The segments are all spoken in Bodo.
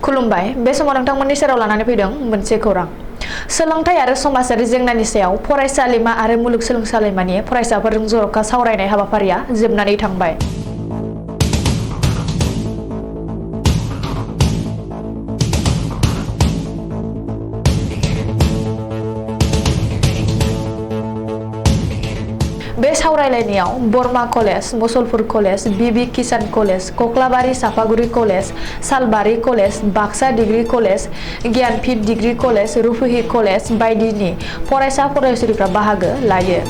खुलुमबाय बे समाव नोंथांमोननि सेराव लानानै फैदों मोनसे खौरां सोलोंथाइ आरो समाजारि जेंनानि सायाव फरायसालिमा आरो मुलुगसोलोंसालिमानि फरायसाफोरजों जर'खा सावरायनाय हाबाफारिया जोबनानै थांबाय। बे सावरायलायनायाव Barama college, Musalpur college, BB Kisan college, Koklabari Sapaguri college, Salbari college, Baksa degree college, Gyanpeeth degree college, Rupahi college बायदिनि फरायसा फरायसुलिफ्रा बाहागो लायो।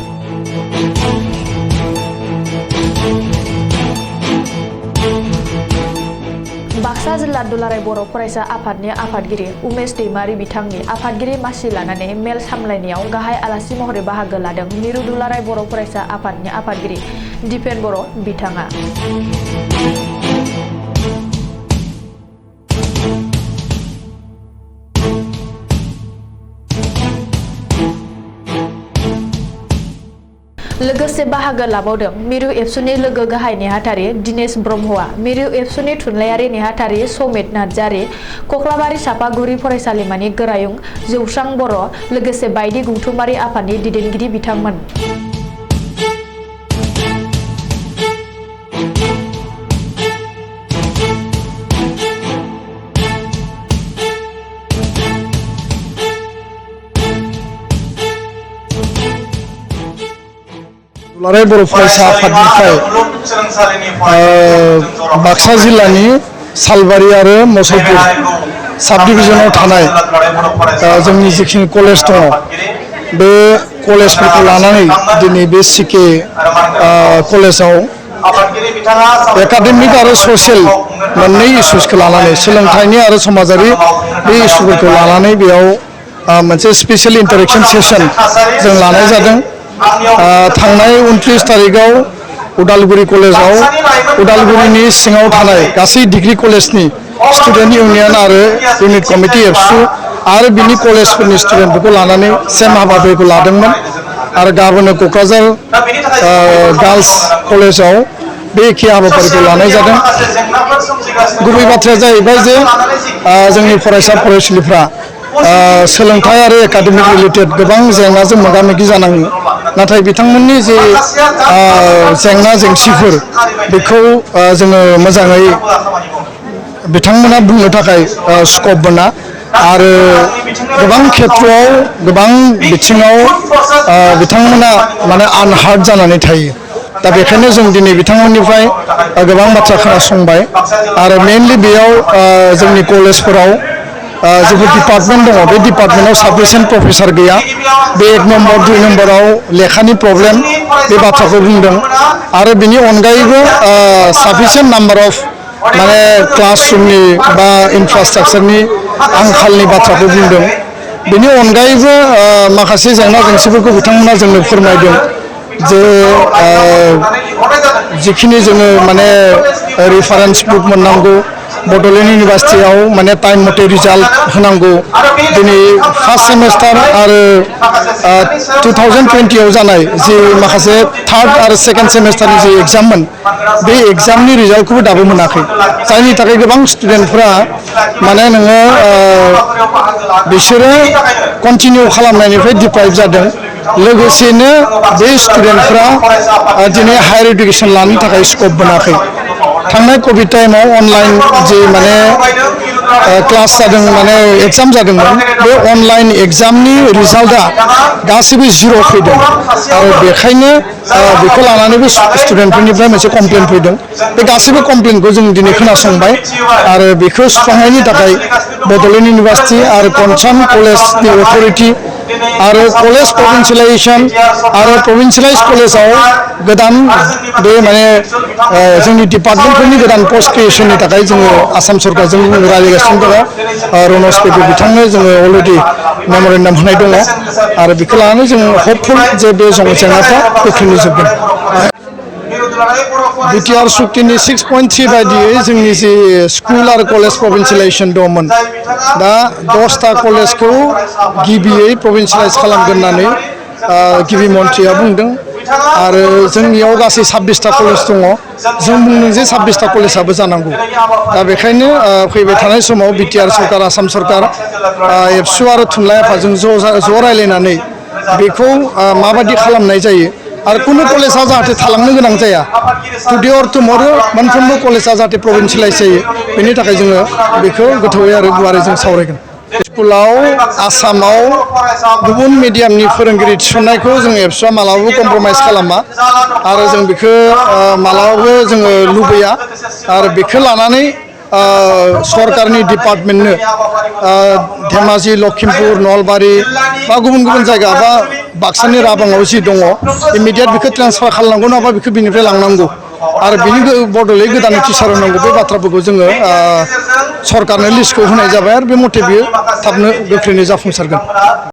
बाक्सा जिल्ला दुलाराय बर' फरायसा आफादनि आफादगिरि उमेश दैमारि बिथांनि आफादगिरि मासि लानानै मेल सामलायनायाव गाहाय आलासि महरै बाहागो लादों मिरु दुलाराय बर' फरायसा आफादनि आफादगिरि दिपेन बर' बिथाङा। लोगोसे बाहागो लाबावदों मिरु एबसुनि लोगो गाहाय नेहाथारि दिनेश ब्रह्मआ, मिरु एबसुनि थुनलाइयारि नेहाथारि समित नार्जारि, कक्लाबारि सापागुरि फरायसालिमानि गोरायुं जौस्रां बर' लोगोसे बायदि गौथुमारि आफादनि दैदेनगिरि बिथांमोन। दुलाराय बर' फरायसा आफादनिफ्राय बाक्सा जिल्लानि सालबारि आरो मुसलपुर साब डिभिजनाव थानाय जोंनि जिखिनि कलेज दङ बे कलेजफोरखौ लानानै दिनै बे सिके कलेजाव एकाडेमिक आरो ससियेल मोननै इस्युसखौ लानानै सोलोंथाइनि आरो समाजारि बे इस्युफोरखौ लानानै बेयाव मोनसे स्पेशल इन्टारेक्शन सेसन जों लानाय जादों। थांनाय 29 तारिखाव उदालगुरि कलेजाव उदालगुरिनि सिङाव थानाय गासै डिग्री कलेजनि स्टुडेन्ट इउनियन आरो इउनिट कमिटि एबसु आरो बिनि कलेजफोरनि स्टुडेन्टफोरखौ लानानै सेम हाबाफारिखौ लादोंमोन आरो गाबोन क'क्राझार गार्लस कलेजाव बे एखे हाबाफारिखौ लानाय जादों। गुबै बाथ्राया जाहैबाय जे जोंनि फरायसा फरायसुलिफ्रा सोलोंथाइ आरो एकाडेमिक रिलेटेड गोबां जेंनाजों मोगा मोगि जानाङो, नाथाय बिथांमोननि जे जेंना जेंसिफोर बेखौ जोङो मोजाङै बिथांमोना बुंनो थाखाय स्कप मोना आरो गोबां खेत्रआव गोबां बिथिङाव बिथांमोना माने आनहार्ड जानानै थायो। दा बेखायनो जों दिनै बिथांमोननिफ्राय गोबां बाथ्रा खोनासंबाय आरो मेनलि बेयाव जोंनि कलेजफोराव जेबो डिपार्टमेन्ट दङ बे डिपार्टमेन्टआव साफिसियेन्ट प्रफेसार गैया। बे 1 नम्बर 2 नम्बराव लेखानि प्रब्लेम बे बाथ्राखौ बुंदों आरो बिनि अनगायैबो साफिसियेन्ट नाम्बार अफ माने क्लासरुमनि बा इनफ्रास्ट्राक्चारनि आंखालनि बाथ्राखौ बुंदों। बेनि अनगायैबो माखासे जेंना जेंसिफोरखौ बिथांमोना जोंनो फोरमायदों जे जिखिनि जोङो माने रेफारेन्स बुक मोननांगौ बड'लेण्ड इउनिभार्सिटियाव माने टाइम मथे रिजाल्ट होनांगौ। दिनै फार्स्ट सेमेस्टार आरो 2020आव जानाय जि माखासे थार्ड आरो सेकेन्ड सेमेस्टारनि जि एग्जाममोन बे एग्जामनि रिजाल्टखौबो दाबो मोनाखै, जायनि थाखाय गोबां स्टुडेन्टफ्रा माने नोङो बिसोरो कन्टिनिउ खालामनायनिफ्राय डिप्राइभ जादों। लोगोसेनो बे स्टुडेन्टफ्रा दिनै हायार इडुकेसन लानो थाखाय स्कप मोनाखै। थांनाय कभिड टाइमाव अनलाइन जे माने क्लास जादों माने एग्जाम जादोंमोन बे अनलाइन एग्जामनि रिजाल्टआ गासैबो 0 फैदों आरो बेखायनो बेखौ लानानैबो स्टुडेन्टफोरनिफ्राय मोनसे कमप्लेन फैदों। बे गासैबो कमप्लेनखौ जों दिनै खोनासंबाय आरो बेखौ सुस्रांनायनि थाखाय बड'लेण्ड इउनिभार्सिटि आरो कनसार्न कलेजनि अथ'रिटि आरो कलेज प्रभिन्सियेलाइजेसन आरो प्रभिन्सियेलाइज कलेजाव गोदान बे माने जोंनि डिपार्टमेन्टफोरनि गोदान पस्ट क्रिएसननि थाखाय जोङो आसाम सरकारजों रायज्लायगासिनो दङ। रनज पेगु बिथांनो जोङो अलरेडि मेम'रेन्डाम होनाय दङ आरो बेखौ लानानै जों हपफुल जे बे जेंनाफ्रा गोख्रैनो जोबगोन। बिटिआर सुक्तिनि 6.3 बायदियै जोंनि जे स्कुल आरो कलेज प्रभिन्सियेलाइजेसन दंमोन दा 10टा कलेजखौ गिबियै प्रभिन्सियेलाइज खालामगोन होननानै गिबि मन्थ्रिया बुंदों आरो जोंनियाव गासै 26टा कलेज दङ जों बुंदों जे 26टा कलेजाबो जानांगौ दा बेखायनो फैबाय थानाय समाव बिटिआर सरकार आसाम सरकार एबसु आरो थुनलाइ आफादजों ज' रायलायनानै बेखौ माबादि खालामनाय जायो आरो कुनु कलेजा जाहाथे थालांनो गोनां जाया टुडे अर टुमरो मोनफ्रोमबो कलेजा जाहाथे प्रभिन्सियेलाइज जायो बेनि थाखाय जोङो बेखौ गोथौवै आरो गुवारै जों सावरायगोन स्कुलाव आसामाव गुबुन मिडियामनि फोरोंगिरि थिसननायखौ जों एबसुआ मालाबाबो कमप्रमाइज खालामा आरो जों बेखौ मालाबाबो जोङो लुबैया आरो बेखौ लानानै सरकारनि डिपार्टमेन्टनो धेमाजि लखिमपुर नलबारि बा गुबुन गुबुन जायगा बा बाक्सानि राबाङाव जि दङ इमिडियेट बेखौ ट्रेन्सफार खालामनांगौ नङाबा बेखौ बिनिफ्राय लांनांगौ आरो बिनि बदलै गोदान टिचार होनांगौ बे बाथ्राफोरखौ जोङो सरकारनो लिस्टखौ होनाय जाबाय आरो बे मथे बियो थाबनो गोख्रैनो जाफुंसारगोन